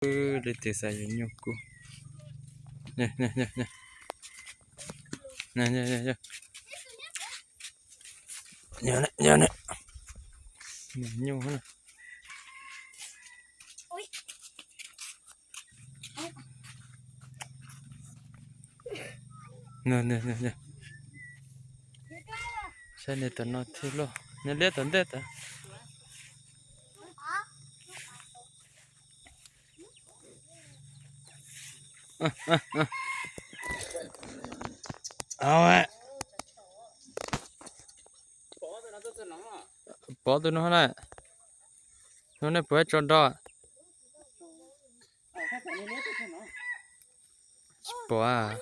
Leej twg xav yuav nyuj kub. Yog, yog, yog, yog. Yog, yog, yog, yog. Yog, yog, yog. Nyuj na. Saib nws tom no thiab lauj, nws liab tom ntej tas. Pov tus no na, no nej puas tso nrog? Tsis pom.